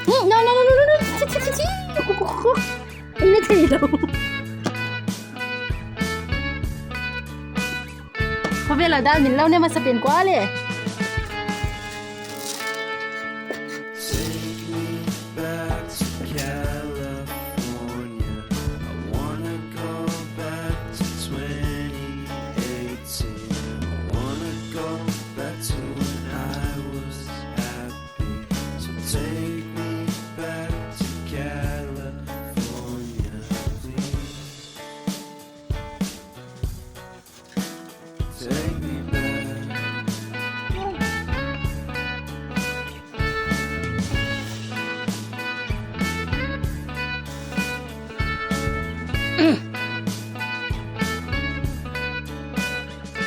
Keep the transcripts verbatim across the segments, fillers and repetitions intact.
Hmm, no, no, no, no, no, no. Chi, chi, chi, chi. Ina thei lou. Khovel a dal min lou ne, masa pen kua le. Take me back to California. I wanna go back to twenty eighteen. I wanna go back to when I was happy. So take me back to California, please. Take me back.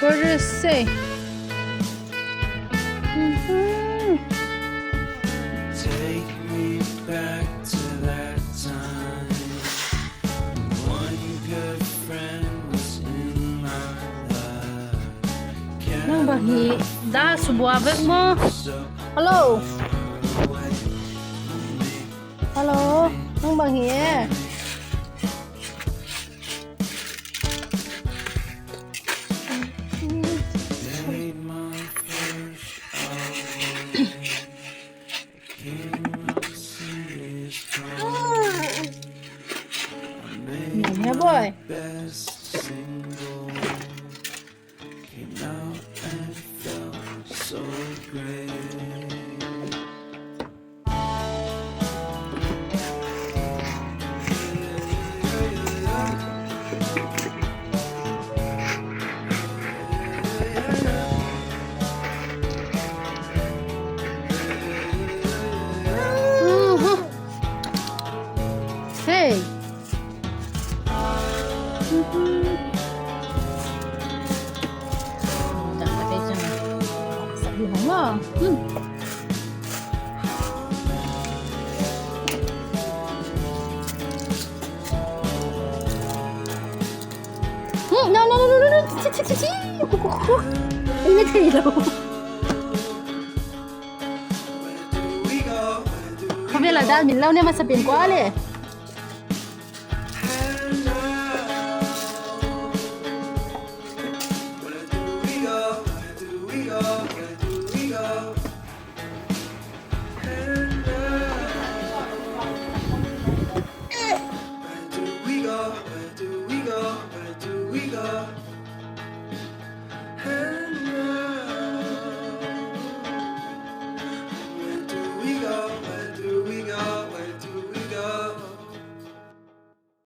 What do you say? Mm-hmm. Take me back to that time. One good friend was in my life. Nang bang hi, da subua vek maw. Hello. Hello. Nang bang hi e. Yeah, boy. Hey. Hmm, no, no, no, no, no, no. Chi, chi, chi, chi. Ina thei lou. Khovel a dal min lou ne, masa pen kua le.